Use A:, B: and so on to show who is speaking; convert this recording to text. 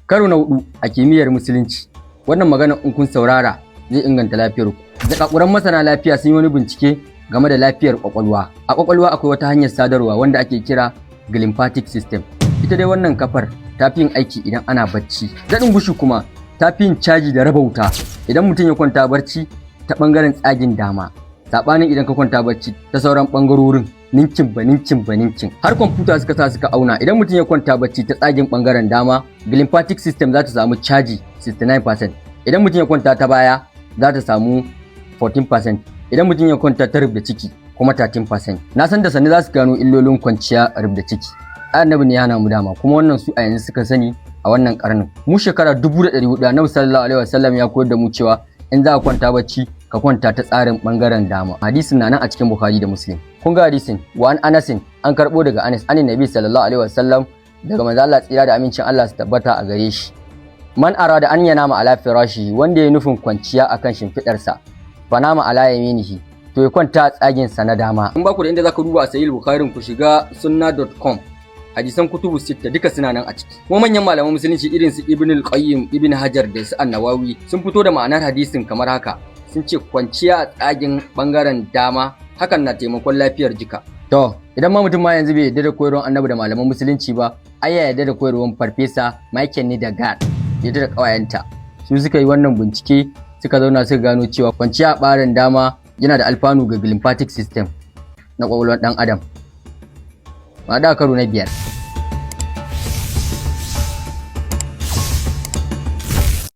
A: Karo na hudu, a kimiyyar Musulunci, wannan magana in kun saurara zai inganta lafiyar ku. Zakakuran masana lafiya sun yi wani bincike game da lafiyar kwakwalwa. A kwakwalwa akwai wata hanyar sadarwa wanda ake kira glymphatic system. Ita dai wannan kafar ta fi yin aiki idan ana bacci. Daɗin gushi kuma ta fi yin caji da raba wuta idan mutum ya kwanta barci ta ɓangaren tsagin dama, saɓanin idan ka kwanta barci ta sauran ɓangarorin, ninkin ba ninkin ba ninkin. Har kwamfuta suka sa suka auna, idan mutum ya kwanta bacci ta tsagin ɓangaren dama, glymphatic system za ta samu caji 69%. Idan mutum ya kwanta ta baya, za ta samu 14%. Idan mutum ya kwanta ta rubda ciki kuma, 13%. Na san da sannu za su gano illolin kwanciya rubda ciki. Annabi ne ya hana mu dama, kuma wannan su a yanzu suka sani, a wannan karnin. Mu shekara 1400 Annabi sallallahu alaihi wasallam ya koyar da mu cewa in za ka kwanta bacci, ka kwanta ta tsarin bangaren dama. Hadisin na nan a cikin Bukhari da Muslim. Kun ga hadisin, wa an Anasin, an karbo daga Anas, anin Nabi sallallahu alaihi wasallam, daga manzo Allah tsira da amincin Allah su tabbata a gare shi: man arada an yanama ala firashi, wanda ya nufin kwanciya akan shimfidarsa, fanama ala yaminihi, to ya kwanta a tsagin sa na dama. In ba ku da inda zaka duba a Sahih Bukhari, ku shiga sunna.com, hadisan kutubu sitta duka suna nan a ciki. Kuma manyan malaman Musulunci irin su Ibn al-Qayyim, Ibn Hajar da su An-Nawawi sun fito da ma'anar hadisin kamar haka. Sun ce kwanciya a tsagin bangaren dama hakan na taimakon lafiyar jika. To, idan ma mutum ma yanzu bai yarda da koyarwar Annabi da malaman Musulunci ba, ai ya yarda da koyarwar Farfesa Maiken Nedergaard yarda da kawayenta. Su suka yi wannan bincike, suka zauna suka gano cewa kwanciya a ɓarin dama yana da alfanu ga glymphatic system na kwakwalwar ɗan adam. Ma da karo na biyar.